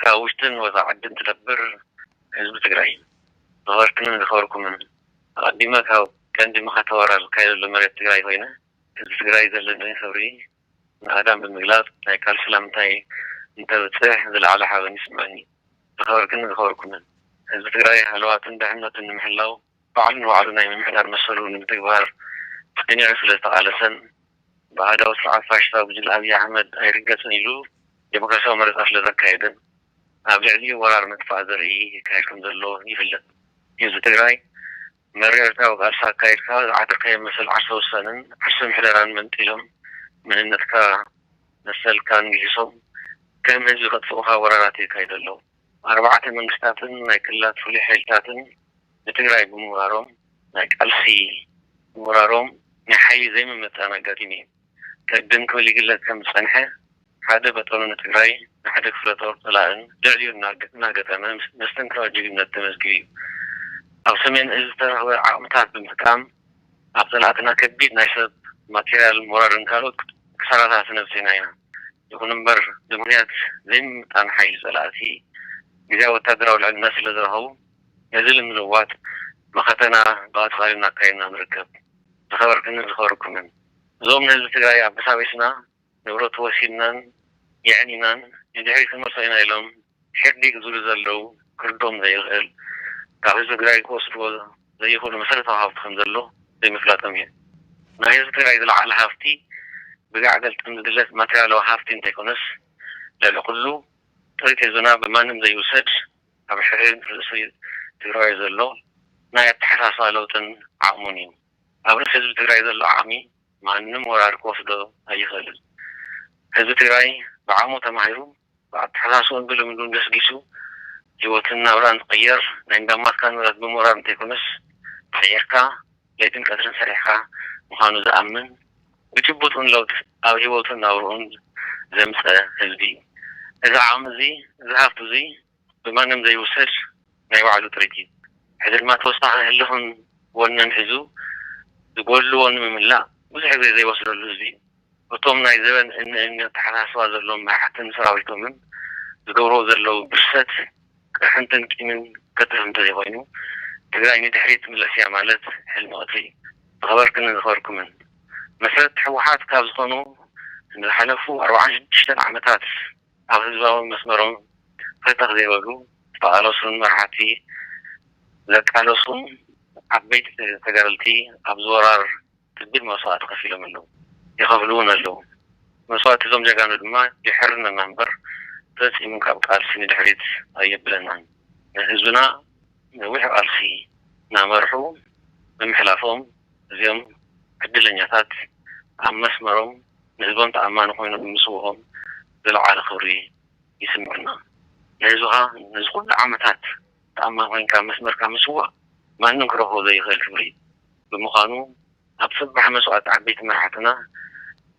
ካብ ውሽጥን ወፃ ዓድን ትነብር ህዝቢ ትግራይ፣ ዝኸበርክንን ዝኸበርኩምን፣ ኣቐዲመ ካብ ቀንዲ መኸተ ወራር ዝካየደሉ መሬት ትግራይ ኮይነ፣ ህዝቢ ትግራይ ዘለኒ ክብሪ ንኣዳም ብምግላፅ፣ ናይ ቃል ሰላምታይ እንተብፅሕ ዝለዓለ ሓበን ይስምዐኒ። ዝኸበርክንን ዝኸበርኩምን፣ ህዝቢ ትግራይ ሃለዋቱን ድሕነቱን ንምሕላው፣ ባዕሉ ንባዕሉ ናይ ምምሕዳር መሰሉ ንምትግባር ጸኒዑ ስለ ዝተቓለሰን፣ ብኣሃዳዊ ስርዓት ፋሽስታዊ ጉጅለ ኣብይ ኣሕመድ ኣይርገጽን ኢሉ ዴሞክራሲያዊ መረጻ ስለ ዘካየደን፣ ኣብ ልዕሊኡ ወራር ምጥፋእ ዘርኢ ይካየድ ከም ዘሎ ይፍለጥ። ህዝቢ ትግራይ መሪር ህዝባዊ ቃልሲ ኣካይድካ ዝዓተርካዮ መሰል ዓርሰ ውሳነን ዓርሰ ምሕደራን መንጢሎም፣ መንነትካ መሰልካን ግሂሶም ከም ህዝቢ ከጥፍኡኻ ወራራት የካይዱ ኣለዉ። ኣርባዕተ መንግስታትን ናይ ክልላት ፍሉይ ሓይልታትን ንትግራይ ብምውራሮም፣ ናይ ቃልሲ ምውራሮም ናይ ሓይሊ ዘይምምጥጣን ኣጋጢሙ እዩ። ቅድም ክብል ይግለጽ ከም ዝጸንሐ፣ ሓደ በጠኑ ንትግራይ፣ ንሓደ ክፍለ ጦር ጸላእን ልዕሊኡ እናገ-፣ እናገጠመ ምስ-፣ መስተንክራዊ ጅግንነት ተመዝጊቡ እዩ። ኣብ ሰሜን እዝ ዝተረኽበ ዓቕምታት ብምጥቃም፣ ኣብ ጸላእትና ከቢድ ናይ ሰብ፣ ማቴርያል፣ ሞራልን ካልኦት ክሳራታት ነብሲና ኢና። ይኹን እምበር፣ ብምኽንያት ዘይምምጣን ሓይሊ ጸላእቲ ግዝያዊ ወታደራዊ ልዕልነት ስለ ዝረኸቡ፣ ነዚ ንምልዋጥ መኸተና ብቐጻሊ እናካየድና ንርከብ። ዝኸበርክንን ዝኸበርኩምን፣ እዞም ንህዝቢ ትግራይ ኣበሳቢስና፣ ንብረቱ ወሲድናን የዕኒናን ንድሕሪት ክንመልሶ ኢና ኢሎም ሒርዲግ ዝብሉ ዘለዉ፣ ክርዶም ዘይኽእል፣ ካብ ህዝቢ ትግራይ ክወስድዎ ዘይኽእሉ መሰረታዊ ሃፍቲ ከም ዘሎ ዘይምፍላጦም እዩ። ናይ ህዝቢ ትግራይ ዝለዓለ ሃፍቲ ብጋዕ ገልጠም ዝግለጽ ማቴርያላዊ ሃፍቲ እንተይኮነስ፣ ልዕሊ ኩሉ ጥሪት ህዝብና ብማንም ዘይውሰድ፣ ኣብ ሕድሕድ ርእሲ ትግራዋይ ዘሎ ናይ ኣተሓሳስባ ለውጥን ዓቕሙን እዩ። ኣብ ርእሲ ህዝቢ ትግራይ ዘሎ ዓቕሚ ማንም ወራር ክወስዶ ኣይኽእልን። ህዝቢ ትግራይ ብዓቕሙ ተማሂሩ፣ ብኣተሓሳስባን ብልምዱን ገስጊሱ፣ ህይወትን ናብራን ዝቕየር፣ ናይ እንዳማትካ ንብረት ብምውራር እንተይኮነስ፣ ተቐየርካ፣ ለይትን ቀትርን ሰሪሕካ ምዃኑ ዝኣምን፣ ብጭቡጥ እውን ለውጢ ኣብ ህይወቱን ናብርኡን ዘምፀ ህዝቢ እዩ። እዚ ዓቕሚ እዚ፣ እዚ ሃፍቲ እዚ ብማንም ዘይውሰድ ናይ ባዕሉ ጥሪት እዩ። ሕዚ ድማ ተወሳኺ ህልኽን ወነን ሒዙ ዝጎድልዎ ንምምላእ ብዙሕ ግዜ ዘይወስደሉ ህዝቢ እዩ። እቶም ናይ ዘበን እኒ እኒ ኣተሓሳስባ ዘለዎም መራሕትን ሰራዊቶምን ዝገብርዎ ዘለዉ ብርሰት ቅርሕንትን ቂምን ከትርፍ እንተዘይኮይኑ፣ ትግራይ ንድሕሪት ትምለስ እያ ማለት ሕልሚ ቀትሪ እዩ። ዝኸበርክንን ዝኸበርኩምን፣ መስረቲ ህወሓት ካብ ዝኾኑ ንዝሓለፉ ኣርባዓን ሽዱሽተን ዓመታት ኣብ ህዝባዊ መስመሮም ፈተኽ ዘይበሉ ዝተቓለሱን መራሕቲ ዘቃለሱን ዓበይቲ ተጋደልቲ ኣብዚ ወራር ከቢድ መስዋእቲ ከፊሎም ኣለዉ፣ ይኸፍሉ እውን ኣለዉ። መስዋእቲ እዞም ጀጋኑ ድማ የሕርነና እምበር ፈጺሙ ካብ ቃልሲ ንድሕሪት ኣየብለናን። ንህዝብና ነዊሕ ቃልሲ እናመርሑ ብምሕላፎም እዚኦም ዕድለኛታት ኣብ መስመሮም ንህዝቦም ተኣማኒ ኮይኖም ብምስውኦም ዝለዓለ ክብሪ ይስምዐና። ንህዝብኻ ነዚ ኩሉ ዓመታት ተኣማኒ ኮይንካ ኣብ መስመርካ ምስዋእ ማንም ክረኽቦ ዘይኽእል ክብሪ እዩ። ብምዃኑ ኣብ ጽባሕ መስዋእቲ ዓበይቲ መራሕትና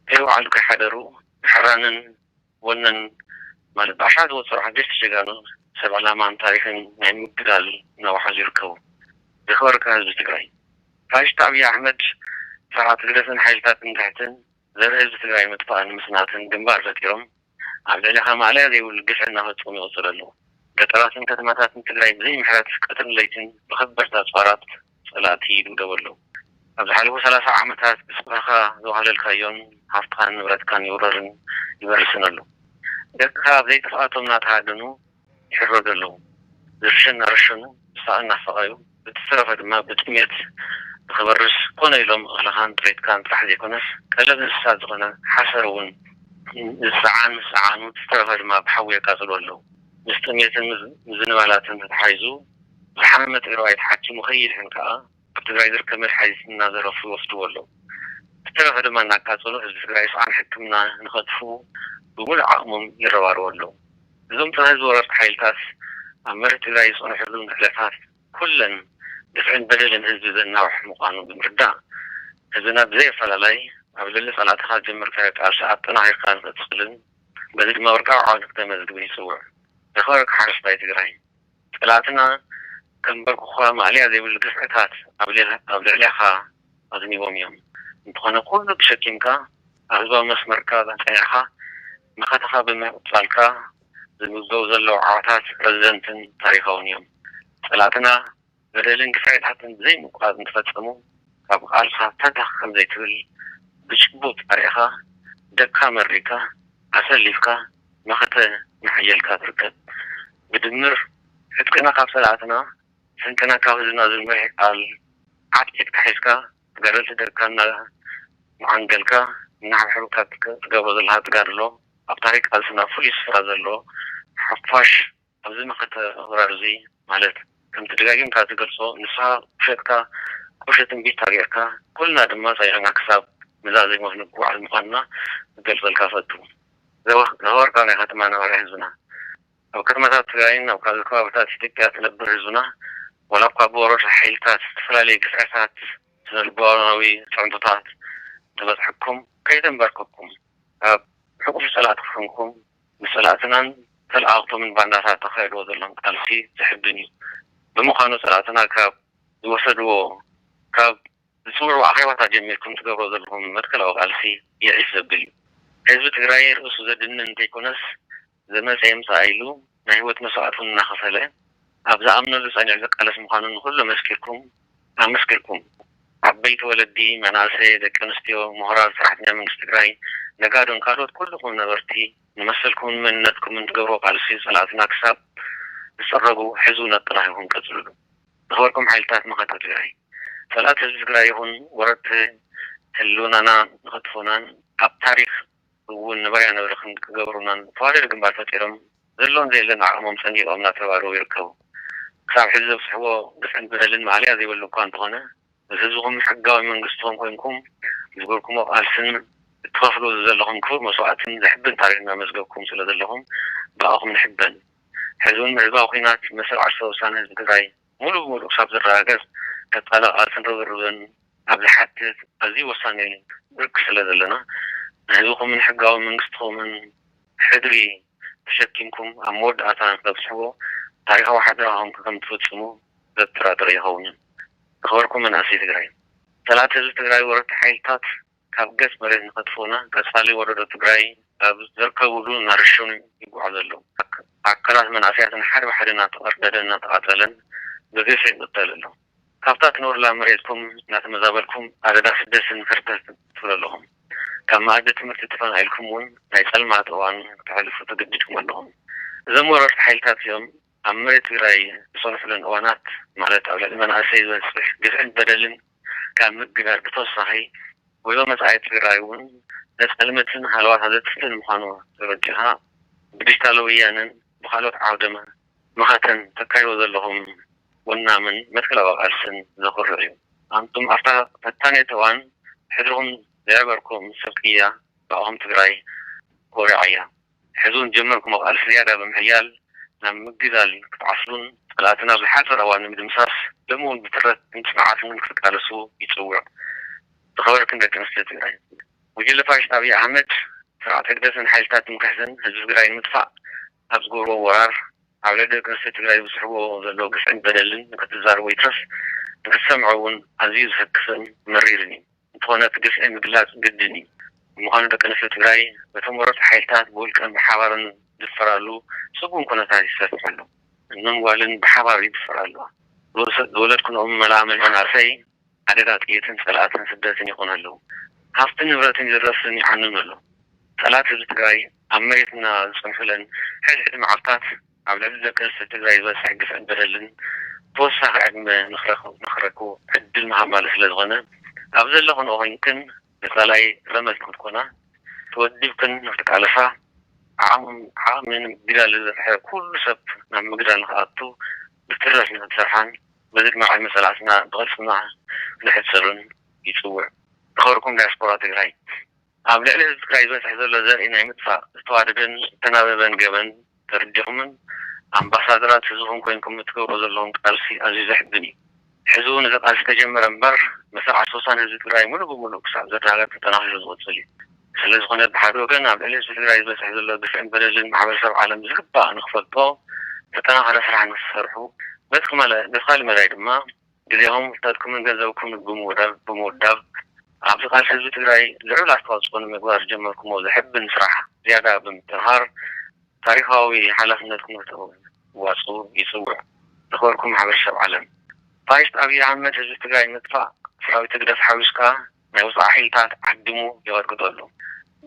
ከይወዓሉ ከይሓደሩ ብሕራንን ወነን ማለት ብኣሽሓት ዝቑጸሩ ሓደሽቲ ጀጋኑ ሰብ ዕላማን ታሪኽን ናይ ምግዳል እናወሓዙ ይርከቡ። ዝኸበርካ ህዝቢ ትግራይ፣ ፋሽስት ኣብይ ኣሕመድ ስርዓት ህግደፍን ሓይልታት ንድሕትን ዘርኢ ህዝቢ ትግራይ ምጥፋእን ምስናትን ግንባር ፈጢሮም ኣብ ልዕሌኻ ማእለያ ዘይብሉ ግፍዒ እናፈጸሙ ይቕጽሉ ኣለዉ። ገጠራትን ከተማታትን ትግራይ ብዘይ ምሕረት ቀትርን ለይትን ብኸበድቲ ኣጽዋራት ጸላእቲ ይድብደቡ ኣለዉ። ኣብ ዝሓለፉ ሰላሳ ዓመታት ብስፍራኻ ዘዋህለልካዮን ሃፍትኻን ንብረትካን ይውረርን ይበርስን ኣሎ። ደቅኻ ኣብ ዘይጥፍኣቶም እናተሃደኑ ይሕረዱ ኣለዉ። ዝርሸ እናረሸኑ፣ ዝሳቐ እናሳቐዩ፣ ብዝተረፈ ድማ ብጥሜት ንኽበርስ ኮነ ኢሎም እኽልኻን ጥሪትካን ጥራሕ ዘይኮነስ ቀለብ እንስሳት ዝኾነ ሓሰር እውን ዝፀዓን ምስ ፀዓኑ፣ ብዝተረፈ ድማ ብሓዊ የቃፅሉ ኣለዉ። ምስ ጥሜትን ምዝ-፣ ምዝንባላትን ተተሓሒዙ ዝሓመመ ትግራዋይ ተሓኪሙ ከይድሕን ከዓ ኣብ ትግራይ ዝርከብ መድሓኒት እናዘረፉ ይወስድዎ ኣለዉ። ብዝተረፈ ድማ እናቃፀሉ ህዝቢ ትግራይ ስቓን ሕክምና ንኸጥፍኡ ብምሉእ ዓቕሞም ይረባረቡ ኣለዉ። እዞም ፀረ ህዝቢ ወረርቲ ሓይልታት ኣብ መሬት ትግራይ ዝፀንሕሉ ዕለታት ኩለን ግፍዕን በደልን ህዝቢ ዘናውሕ ምዃኑ ብምርዳእ፣ ህዝብና ብዘይ ኣፈላላይ ኣብ ልዕሊ ፀላእትኻ ዝጀመርካዮ ቃልሲ ኣጠናኺርካ ንኽትቕፅልን በዚ ድማ ወርቃዊ ዓወት ንክተመዝግብን ይፅውዕ። ዝኸበርካ ሓረስታይ ትግራይ፣ ፀላእትና ከንበርክኹኻ ማእለያ ዘይብሉ ግፍዕታት ኣብ ልዕ-፣ ኣብ ልዕሌኻ ኣዝኒቦም እዮም። እንተኾነ ኩሉ ተሸኪምካ ኣብ ህዝባዊ መስመርካ ጸኒዕካ መኸተኻ ብምቕጻልካ ዝምዝገቡ ዘለዉ ዓወታት ረዘንትን ታሪኻውን እዮም። ጸላእትና በደልን ግፍዕታትን ብዘይምቁራጽ እንተፈጸሙ፣ ካብ ቃልሳ ፈታኽ ከም ዘይትብል ብጭቡጥ ኣርኢኻ፣ ደካ መሪካ፣ ኣሰሊፍካ፣ መኸተ እናሓየልካ ትርከብ። ብድምር፣ ዕጥቅና ካብ ጸላእትና፣ ስንቅና ካብ ህዝብና ዝብል መሪሕ ቃል ዓትዒትካ ሒዝካ፣ ተጋደልቲ ደቅካ እናዓንገልካ፣ እናሓብሐብካ ትገ-፣ ትገብሮ ዘለኻ ተጋድሎ፣ ኣብ ታሪኽ ቃልስና ፍሉይ ስፍራ ዘለዎ ሓፋሽ ኣብዚ መኸተ ወራር እዚ፣ ማለት ከምቲ ደጋጊምካ ትገልጾ፣ ንስኻ ቁሸትካ ቁሸት እምቢታ ጌርካ፣ ኩልና ድማ ጸኒሕና ክሳብ ንዛ ዜማ ክንጉዓዝ ምዃንና ክገልጸልካ እፈቱ። ዘወ-፣ ዘወርቃ ናይ ከተማ ነባሪ ህዝብና። ኣብ ከተማታት ትግራይን ኣብ ካልእ ከባቢታት ኢትዮጵያ ትነብር ህዝብና፣ ዋላ እኳ ብወረርቲ ሓይልታት ዝተፈላለየ ግፍዕታት፣ ስነ-ልቦናዊ ጽዕንቶታት ተበጽሐኩም፣ ከይተንበርከኩም፣ ካብ ሕቑፊ ጸላእቲ ኮንኩም፣ ንጸላእትናን ተለኣኽቶምን ባንዳታት ተኻይድዎ ዘለኹም ቃልሲ ዘሕብን እዩ። ብምዃኑ፣ ጸላእትና ካብ ዝወሰድዎ፣ ካብ ዝጽውዕዎ ኣኼባታት ጀሚርኩም ትገብሮ ዘለኹም መትከላዊ ቃልሲ የዒስ ዘብል እዩ። ህዝቢ ትግራይ ርእሱ ዘድንን እንተይኮነስ፣ ዝመጸ ይምጻእ ኢሉ ናይ ህይወት መስዋእቲ እውን እናኸፈለ ኣብ ዝኣምነሉ ጸኒዑ ዝቃለስ ምዃኑ ንኹሉ መስኪርኩም፣ ኣመስኪርኩም። ዓበይቲ ወለዲ፣ መናእሰይ፣ ደቂ ኣንስትዮ፣ ምሁራት፣ ሰራሕተኛ መንግስቲ ትግራይ፣ ነጋዶን ካልኦት ኩልኹም ነበርቲ ንመሰልኩምን መንነትኩምን ትገብርዎ ቃልሲ ጸላእትና ክሳብ ዝጽረጉ ሕዚ እውን ኣጠናኺርኩም ቀጽልሉ። ዝኸበርኩም ሓይልታት መኸተ ትግራይ፣ ጸላእቲ ህዝቢ ትግራይ ይኹን ወረርቲ ህልውናና ንኸጥፉናን ኣብ ታሪኽ እውን ንባርያ ንብርኽን ክገብሩናን ተዋደድ ግንባር ፈጢሮም ዘሎን ዘየለን ዓቕሞም ሰንዲቖም እናተረባረቡ ይርከቡ። ክሳብ ሕዚ ዘብፅሕዎ ግፍዕን በደልን ማእለያ ዘይብሉ እኳ እንተኾነ፣ ምስ ህዝብኹምን ሕጋዊ መንግስትኹም ኮይንኩም ዝገበርኩሞ ቃልስን እትኸፍሉ ዘለኹም ክቡር መስዋእትን ዘሕብን ታሪኽ እናመዝገብኩም ስለ ዘለኹም ብኣኹም ንሕበን። ሕዚ እውን ንህዝባዊ ኲናት መሰል ዓርሰ ውሳነ ህዝቢ ትግራይ ሙሉእ ብሙሉእ ክሳብ ዝረጋገጽ ቀጻሊ ቃልስን ርብርብን ኣብ ዝሓትት ኣዝዩ ወሳኒ ብርኪ ስለ ዘለና፣ ንህዝብኹምን ሕጋዊ መንግስትኹምን ሕድሪ ተሸኪምኩም ኣብ መወዳእታ ንኽተብጽሕዎ ታሪኻዊ ሓደራኹም ከም ትፍጽሙ ዘጠራጥር ኣይኸውንን። ዝኸበርኩም መናእሰይ ትግራይ፣ ጸላእቲ ህዝቢ ትግራይ ወረርቲ ሓይልታት ካብ ገጽ መሬት ንኸጥፍኡና ቀጻሊ ወረዶ ትግራይ ኣብ ዝርከብሉ እናረሸኑ ይጓዓዙ ኣለዉ። ኣካላት መናእሰያትን ሓደ ብሓደ እናተቐርደደ እናተቓጸለን ብግፍዒ ይቕተል ኣሎ። ካብታ ትነብሩላ መሬትኩም እናተመዛበልኩም ኣደዳ ስደትን ህርደትን ትብሉ ኣለኹም። ካብ መኣዲ ትምህርቲ ተፈናቒልኩም እውን ናይ ጸልማት እዋን ክተሕልፉ ተገዲድኩም ኣለኹም። እዞም ወረርቲ ሓይልታት እዚኦም ኣብ መሬት ትግራይ ዝጸንሑለን እዋናት፣ ማለት ኣብ ልዕሊ መናእሰይ ዝበጽሕ ግፍዕን በደልን ካብ ምግዳል ብተወሳኺ፣ ጉዕዞ መጻኢ ትግራይ እውን ዘጸልምትን ሃለዋታ ዘጥፍእን ምዃኑ ተረዲእኻ፣ ብዲጂታል ወያነን ብኻልኦት ዓውደ መኸተን ተካይዶ ዘለኹም ወናምን መትከላዊ ቃልስን ዘኹርዕ እዩ። ኣንቱም ኣብታ ፈታኒት እዋን ሕድርኹም ዘዕበርኩም ሰብ ቅያ ብኣኹም ትግራይ ኮሪዓ እያ። ሕዚ እውን ዝጀመርኩሞ ቃልሲ ዝያዳ ብምሕያል ናብ ምግዳል ክትዓስሉን ጸላእትና ኣብ ዝሓጸረ እዋን ንምድምሳስ ሎሚ እውን ብትረትን ጽንዓትን ክትቃለሱ ይጽውዕ። ዝኸበርክን ደቂ ኣንስትዮ ትግራይ፣ ጉጅለ ፋሽስት ኣብይ ኣሕመድ ስርዓት ህግደፍን ሓይልታት ትምክሕትን ህዝቢ ትግራይ ንምጥፋእ ኣብ ዝገብርዎ ወራር ኣብ ልዕሊ ደቂ ኣንስትዮ ትግራይ ዝብፅሕዎ ዘሎ ግፍዕን በደልን ክትዛረቦ ይትረፍ ክትሰምዖ እውን ኣዝዩ ዘሰክፍን መሪርን እዩ። እንተኾነ እቲ ግፍዒ ምግላፅ ግድን እዩ። ብምዃኑ ደቂ ኣንስትዮ ትግራይ በቶም ወረርቲ ሓይልታት ብውልቀን ብሓባርን ዝድፈራሉ ስጉም ኩነታት ይሰፍሕ ኣሎ። እኖን ጓልን ብሓባር ይድፈራ ኣለዋ። ዝወሰ-፣ ዝወለድክንኦም መላእመን መናእሰይ ኣደዳ ጥይትን ጸላእትን ስደትን ይኾኑ ኣለዉ። ሃብትን ንብረትን ይዝረፍን ይዓኑን ኣሎ። ጸላእቲ ህዝቢ ትግራይ ኣብ መሬትና ዝጸንሑለን ሕድሕድ መዓልታት ኣብ ልዕሊ ደቂ ኣንስትዮ ትግራይ ዝበጽሕ ግፍዕን በደልን ተወሳኺ ዕድመ ንኽረኽቡ፣ ንኽረክቡ ዕድል ምሃብ ማለት ስለ ዝኾነ፣ ኣብ ዘለኽንኦ ኮይንክን ንጸላኢ ረመጽ ንኽትኮና፣ ተወዲብክን ንኽትቃለሳ፣ ዓቕሚ፣ ዓቕሚ ንምግዳል ዝበጽሐ ኩሉ ሰብ ናብ ምግዳል ንኽኣቱ ብትረት ንኽትሰርሓን፣ በዚ ድማ ዕድመ ጸላእትና ብቕልጽምና ክንሕጸርን ይጽውዕ። ዝኸበርኩም ዳያስፖራ ትግራይ፣ ኣብ ልዕሊ ህዝቢ ትግራይ ዝበጽሕ ዘሎ ዘርኢ ናይ ምጥፋእ ዝተዋደደን ዝተናበበን ገበን ተረዲኹምን ኣምባሳደራት ህዝብኹም ኮይንኩም እትገብሩ ዘለኹም ቃልሲ ኣዝዩ ዘሕብን እዩ። ሕዚ እውን እዚ ቃልሲ ተጀመረ እምበር፣ መሰል ዓርሰ ውሳነ ህዝቢ ትግራይ ሙሉእ ብሙሉእ ክሳብ ዝረጋገጽ ተጠናኺሩ ዝቕጽል እዩ። ስለ ዝኾነ፣ ብሓደ ወገን ኣብ ልዕሊ ህዝቢ ትግራይ ዝበጽሕ ዘሎ ግፍዕን በደልን ማሕበረሰብ ዓለም ዝግባእ ንኽፈልጦ፣ ዝተጠናኸረ ስራሕ ንኽሰርሑ፣ በቲ ክማለ-፣ በቲ ካልእ መዳይ ድማ ግዜኹም፣ ፍልጠትኩምን ገንዘብኩምን ብምውዳብ፣ ብምውዳብ፣ ኣብዚ ቃልሲ ህዝቢ ትግራይ ልዑል ኣስተዋፅኦ ንምግባር ዝጀመርኩሞ ዘሕብን ስራሕ ዝያዳ ብምጥንኻር፣ ታሪኻዊ ሓላፍነትኩም ክትዋፅኡ ይፅውዕ። ዝኸበርኩም ማሕበረሰብ ዓለም፣ ፋሽስት ኣብይ ኣሕመድ ህዝቢ ትግራይ ንምጥፋእ ሰራዊት ህግደፍ ሓዊስካ ናይ ወፃኢ ሓይልታት ዓዲሙ የቐጥቅጠሉ።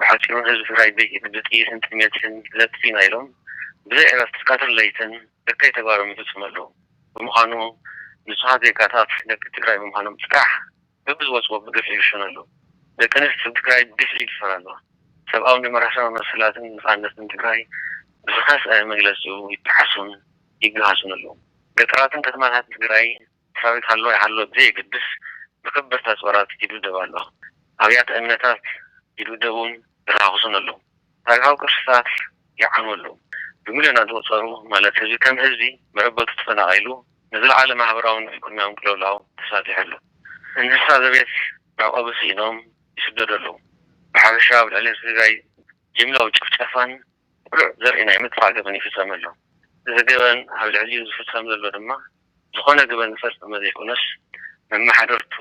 ብሓፂሩ ህዝቢ ትግራይ ብጥይትን ጥሜትን ለጥፊና ኢሎም ብዘይ ዕረፍቲ ቀትርን ለይትን እከይ ተግባሮም ይፍፅሙ ኣለዉ። ብምዃኑ ንፁሃት ዜጋታት ደቂ ትግራይ ብምዃኖም ጥራሕ በብዝወፅዎ ብግፍዒ ይርሸኑ ኣለዉ። ደቂ ኣንስትዮ ትግራይ ብግፍዒ ይድፈራ ኣለዋ። ሰብኣውን ዲሞክራሲያዊ መሰላትን ነፃነትን ትግራይ ብዝኸፍአ መግለፂኡ ይጠሓሱን ይገሃሱን ኣለዉ። ገጠራትን ከተማታትን ትግራይ ሰራዊት ሃለወ ኣይሃለወ ብዘየገድስ ብከበድቲ ኣፅዋራት ይድብደባ ኣለዋ። ኣብያተ እምነታት ይድብደቡን ይረኻኽሱን ኣለዉ። ታሪኻዊ ቅርስታት ይዓኑ ኣለዉ። ብሚልዮናት ዝቑፀሩ ማለት ህዝቢ ከም ህዝቢ መረበቱ ተፈናቒሉ ንዝለዓለ ማህበራውን ኢኮኖሚያውን ቅልውላው ተሳጢሑ ኣሎ። እንስሳ ዘቤት መዕቆቢ ስኢኖም ይስደዱ ኣለዉ። ብሓፈሻ ኣብ ልዕሊ ህዝቢ ትግራይ ጅምላዊ ጭፍጨፋን ብሉዕ ዘርኢ ናይ ምጥፋእ ገበን ይፍጸም ኣሎ። እዚ ገበን ኣብ ልዕሊኡ ዝፍጸም ዘሎ ድማ ዝኾነ ገበን ዝፈጸመ ዘይኮነስ መመሓደርቱ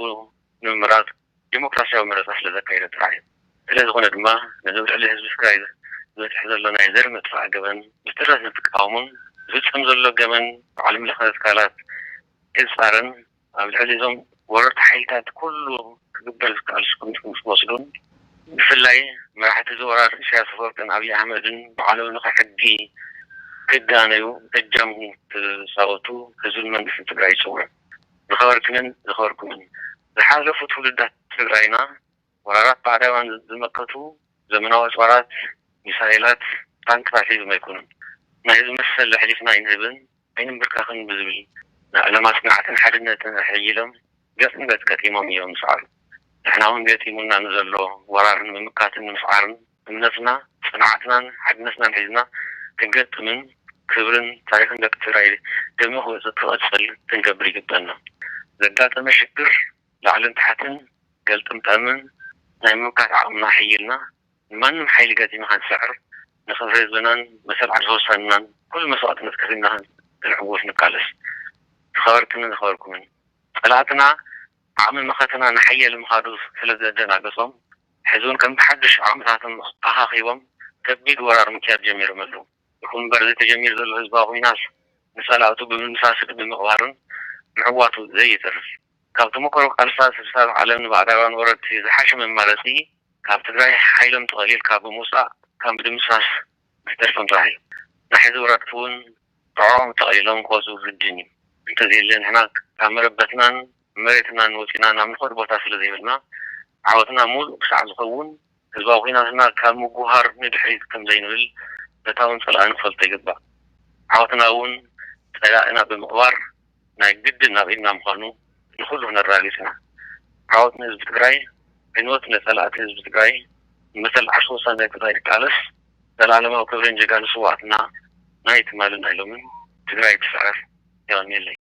ንምምራጽ ዲሞክራሲያዊ መረጻ ስለ ዘካየደ ጥራሕ እዩ። ስለ ዝኾነ ድማ ነዚ ኣብ ልዕሊ ህዝቢ ትግራይ ዝበጽሕ ዘሎ ናይ ዘር ምጥፋእ ገበን ብትረት ንክቃወሙን ዝፍጸም ዘሎ ገበን ብዓለም ለኸ ትካላት ክጻረን ኣብ ልዕሊ እዞም ወረርቲ ሓይልታት ኩሉ ክግበር ዝከኣል ስጉምቲ ክወስዱን ብፍላይ መራሕቲ እዚ ወራር ኢሳያስ ኣፈወርቅን ኣብይ ኣሕመድን ባዕሎም ንኽሕጊ ክዳነዩ እጃም ክጻወቱ ህዝብን መንግስትን ትግራይ ይጽውዕ። ዝኸበርክንን ዝኸበርኩምን ዝሓለፉ ትውልዳት ትግራይና ወራራት ባዕዳውያን ዝመከቱ ዘመናዊ ኣፅዋራት፣ ሚሳይላት፣ ታንክታት ሒዞም ኣይኮኑን። ናይ ህዝቢ መሰል ኣሕሊፍና ኣይንህብን ኣይንንብርካኽን ብዝብል ናይ ዕለማ ፅንዓትን ሓድነትን ኣሕይሎም ገፅ ንገፅ ገጢሞም እዮም ዝሰዓሩ። ንሕና እውን ገጢሙና ንዘሎ ወራር ንምምካትን ንምስዓርን እምነትና፣ ፅንዓትናን ሓድነትናን ሒዝና ክንገጥምን ክብርን ታሪኽን ደቂ ትግራይ ደሚቑ ክቕፅል ክንገብር ይግበና። ዘጋጠመ ሽግር ላዕልን ታሕትን ገልጥምጠምን ናይ ምምካት ዓቕምና ኣሕይልና ንማንም ሓይሊ ገጢምና ክንስዕር ንኽብሪ ህዝብናን መሰል ዓርሰ ውሳንናን ኩሉ መስዋእትነት ከፊልና ክንዕወት ንቃለስ። ዝኸበርክንን ዝኸበርኩምን ጸላእትና ዓቕሚ መኸተና ንሓያል ምኻዱ ስለ ዘደናገጾም ሕዚ እውን ከም ብሓድሽ ዓቕምታቶም ኣኻኺቦም ከቢድ ወራር ምክያድ ጀሚሮም ኣለዉ። ይኹን እምበር እዚ ተጀሚሩ ዘሎ ህዝባዊ ኲናት ንጸላእቱ ብምድምሳስን ብምቕባርን ምዕዋቱ ዘየተርፍ እዩ። ካብ ተመክሮ ቃልስታት ስሳብ ዓለም ንባዕዳውያን ወረርቲ ዝሓሸ መማረፂ ካብ ትግራይ ሓይሎም ጠቕሊልካ ብምውፃእ ካብ ምድምሳስ ዝተርፎም ጥራሕ እዩ። ናይ ሕዚ ወረርቲ እውን ጥዕዖም ጠቕሊሎም ክወፁ ግድን እዩ። እንተዘየለ ንሕና ካብ መረበትናን መሬትናን ወፂና ናብ ንኸድ ቦታ ስለ ዘይብልና ዓወትና ሙሉእ ክሳዕ ዝኸውን ህዝባዊ ኲናትና ካብ ምጉሃር ንድሕሪት ከም ዘይንብል ፈታውን ጸላእን ክፈልጦ ይግባእ። ዓወትና እውን ጸላእና ብምቕባር ናይ ግድን ናብ ኢድና ምዃኑ ንኹሉ ክነረጋግጽ ኢና። ዓወት ንህዝቢ ትግራይ፣ ዕንወት ንጸላእቲ ህዝቢ ትግራይ፣ ንመሰል ዓርሱ ወሳን ናይ ትግራይ ትቃለስ፣ ዘላለማዊ ክብርን ጀጋኑ ስውኣትና ናይ ትማልን ናይ ሎምን ትግራይ ትስዕር። የቐንየለይ።